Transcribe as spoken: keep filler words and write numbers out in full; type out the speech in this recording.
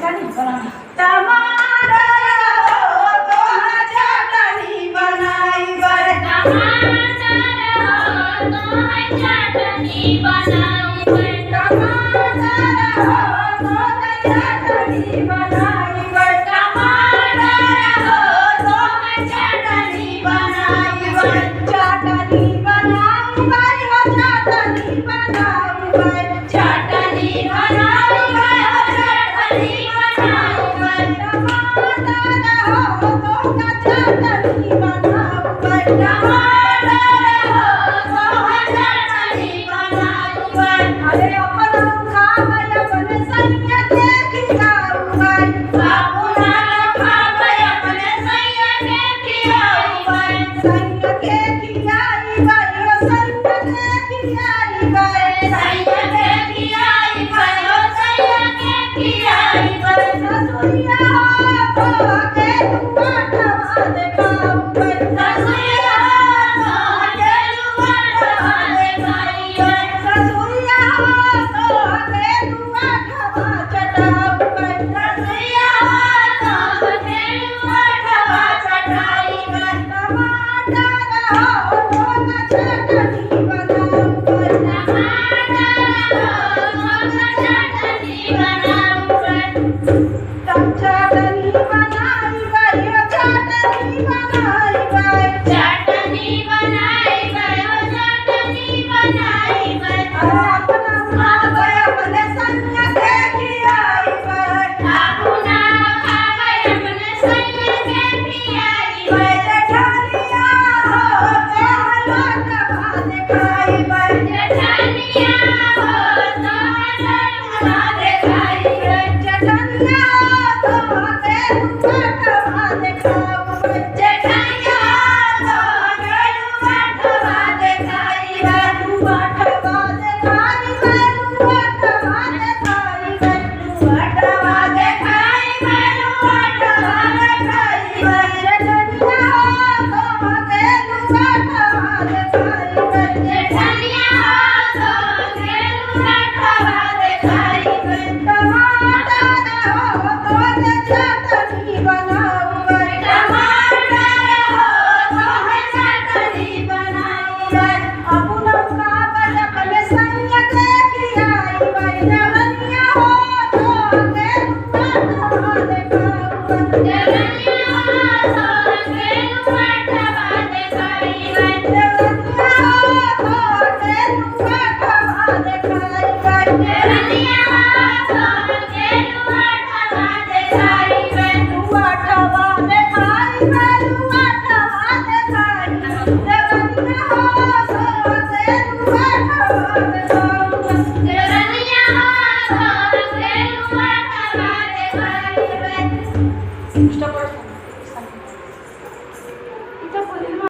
टमाटर हो तोहर चटनी बनाइबै। टमाटर हो तोहर चटनी बनाइबै। टमाटर हो तोहर चटनी बनाइबै। टमाटर हो तोहर चटनी बनाइबै। चटनी बनाइबै हो चटनी बनाइबै। चटनी बनाइबै हो चटनी बनाइबै। टमाटर हो तोहर चटनी बनाइबै। टमाटर हो तोहर चटनी बनाइबै। अरे अपना खाबै अपने सैया के खियाउबै। अपना खाबै अपने सैया के खियाउबै। सैया के खियाइबै हो सैया के खियाइबै। सैया के खियाइबै हो सैया के खियाइबै। ससुरिया हो तोहके दुअठवा देखाउबै। ससुरिया हो तोहके दुअठवा देखाइबै। ससुरिया हो तोहके दुअठवा चटाउबै। ससुरिया हो तोहके दुअठवा चटाइबै। टमाटर हो तोहर चटनी बनाउबै। टमाटर हो तोहर चटनी बनाउबै। चटनी बनाइबै हो चटनी बनाइबै। चटनी बनाइबै हो चटनी बनाइबै। अपना खाबै अपने सैया के खियाइबै। अपना खाबै अपने सैया के खियाइबै। जेठनिया हो तोहर लटवा देखाइबै। जेठनिया हो तोहर लटवा देखाइबै। जेठनिया हो तोहके दुअठवा देखाउबै। जेठनिया हो तोहके दुअठवा देखाइबै। दुअठवा देखाइबै, दुअठवा देखाइबै। दुअठवा देखाइबै, दुअठवा देखाइबै। जेठनिया हो तोहके दुअठवा देखाइबै। जेठनिया हो तोहके दुअठवा देखाइबै। टमाटर हो तोहके चटनी बनाउबै। टमाटर हो तोहके चटनी बनाउबै। अपना खाबै अपने सैया के खियाइबै। जवनिया हो तोहके दुअठवा देखाउबै। जवनिया हो तोहके दुअठवा देखाइबै। जवनिया हो तोहके दुअठवा देखाइबै। जवनिया हो तोहके दुअठवा देखाइबै। दुअठवा देखाइबै, दुअठवा देखाइबै। जवनिया हो तोहके दुअठवा देखाइबै।